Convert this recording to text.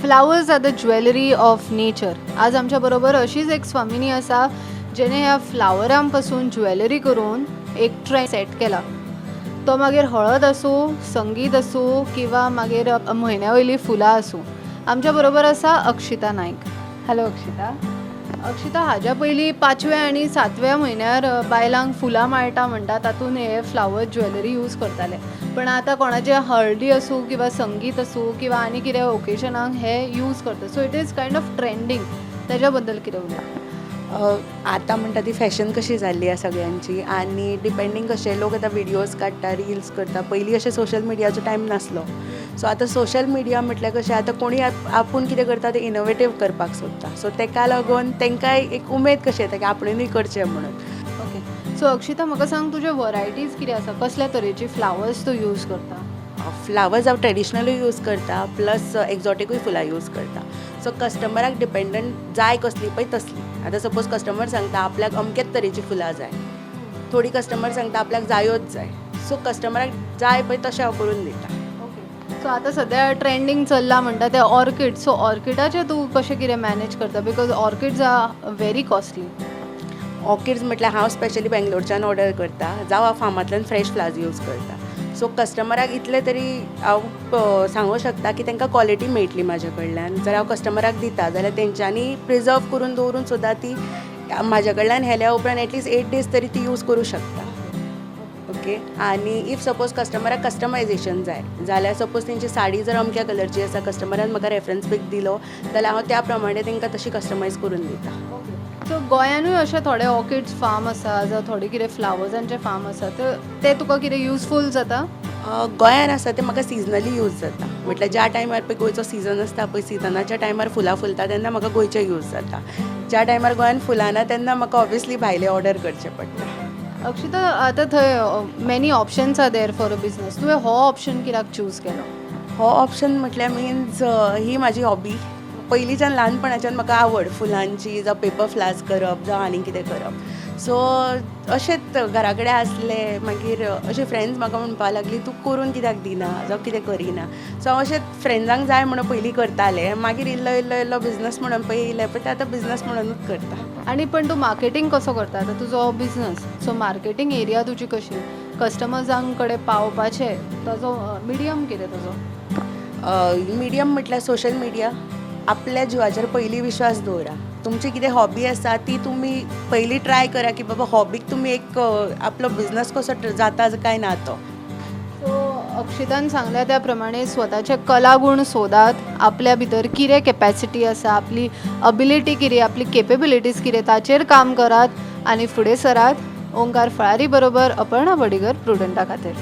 Flowers are the jewellery of nature. आज आमच्या बरोबर अशीच एक स्वामिनी आसा, जेणे ह्या फ्लावरां पासून ज्वेलरी करून एक ट्रेंड सेट केला. तो मागीर हळद आसूं, संगीत आसूं किंवा मागीर म्हयन्या वयलीं फुलां आसूं. आमच्या बरोबर आसा अक्षिता नायक. हॅलो अक्षिता. अक्षिता, हाज्या पयलीं पांचव्या आनी सातव्या म्हयन्यार बायलांक फुलां माळटा म्हणटा तातूंत हे फ्लावर ज्वेलरी यूज करताले, पण आतां कोणाचे हळदी आसूं किंवा संगीत आसूं किंवा आनी कितें ओकेजनाक हे यूज करता. So it is kind of trending. तेज्या बद्दल कितें उलय? आतां म्हणटा ती फॅशन कशी जाल्ली आसा सगळ्यांची आनी डिपेंडींग कशे लोक आतां विडियोज काडटा, रिल्स करता. पयलीं अशें सोशल मिडियाचो टायम नासलो. सो आतां सोशल मिडिया म्हटल्यार कशें, आतां कोणूय आपूण कितें करता तें इनोवेटीव करपाक सोदता. सो तेका लागून तांकांय एक उमेद कशी येता की आपणेनूय करचें म्हणून. ओके, सो अक्षिता, म्हाका सांग, तुजे वरायटीज कितें आसा? कसल्या तरेची फ्लावर्स तूं यूज करता? फ्लावर्स हांव ट्रेडिशनलूय यूज करता, प्लस एक्झॉटिकूय फुलां यूज करता. सो कस्टमराक डिपेंडंट, जाय कसली पळय तसली. आतां सपोज कस्टमर सांगता आपल्याक अमकेच तरेची फुलां जाय, थोडी कस्टमर सांगता आपल्याक जायोच जाय. सो कस्टमराक जाय पळय तशें हांव करून दिता. ओके, सो आतां सद्या ट्रेंडींग चल्ला म्हणटा ते ऑर्किड. सो ऑर्किडाचें तूं कशें कितें मॅनेज करता? Because orchids are very costly. Orchids म्हटल्यार हांव स्पेशली बेंगलोरच्यान ऑर्डर करता, जावं हांव फार्मांतल्यान फ्रेश फ्लावर्स यूज करता. सो कस्टमराक इतलें तरी हांव सांगूंक शकता की तांकां क्वॉलिटी मेळटली म्हाज्या कडल्यान. जर हांव कस्टमराक दिता जाल्यार तेंच्यांनी प्रिजर्व करून दवरून सुद्दां ती म्हाज्या कडल्यान व्हेल्या उपरांत एटलिस्ट 8 दीस तरी ती यूज करूं शकता. ओके, आनी if suppose कस्टमराक कस्टमायजेशन जाय जाल्यार, सपोज तेंची साडी जर अमक्या कलरची आसा, कस्टमरान म्हाका रेफरन्स पीक दिलो जाल्यार हांव त्या प्रमाणे तांकां तशी कस्टमायज करून दिता. सो गोंयानूय अशे थोडे ऑर्किड्स फार्म आसा जावं थोडे कितें फ्लावर्सांचे फार्म आसा, तर ते तुका कितें युजफूल जाता? गोंयान आसा ते म्हाका सिजनली यूज जाता. म्हटल्यार ज्या टायमार पळय गोंयचो सिजन आसता पळय, सिजनाच्या टायमार फुलां फुलता तेन्ना म्हाका गोंयचे यूज जाता. ज्या टायमार गोंयान फुलां ना तेन्ना म्हाका ऑब्वियसली भायले ऑर्डर करचे पडटा. अक्षिता, आतां थंय many options are there for a business. तुवें हो ऑप्शन कित्याक चूज केलो? हो ऑप्शन म्हटल्यार मिन्स ही म्हाजी हॉबी. पयलींच्यान, ल्हानपणाच्यान म्हाका आवड फुलांची, जावं पेपर फ्लावर्स करप, जावं आनी कितें करप. सो अशेंच घरा कडेन आसलें, मागीर अशें फ्रेंड्स म्हाका म्हणपाक लागली, तूं करून कित्याक दिना जावं कितें करिना? सो हांव अशेंच फ्रेंड्सांक जाय म्हणून पयलीं करतालें. मागीर इल्लो इल्लो इल्लो बिजनस म्हणून पळय येयलें पळय, तें आतां बिजनस म्हणूनच करता. आनी पण तूं मार्केटींग कसो करता? आतां तुजो बिजनस, सो मार्केटींग एरिया तुजी कशी? कस्टमर्सां कडेन पावपाचें ताजो मिडियम कितें तुजो? मिडियम म्हटल्यार सोशल मिडिया. आपल्या जिवाचेर पयलीं विश्वास दवरा. तुमची कितें हॉबी आसा ती तुमी पयलीं ट्राय करा की बाबा हॉबीक तुमी एक आपलो बिजनस कसो जाता काय ना तो. सो अक्षितान सांगल्या त्या प्रमाणे स्वताचे कलागूण सोदात. आपल्या भितर कितें कॅपॅसिटी आसा, आपली अबिलिटी कितें, आपली केपेबिलिटीज कितें, ताचेर काम करात आनी फुडें सरात. ओंकार फळारी बरोबर अपर्णा बडिगर, प्रुडंटा खातीर.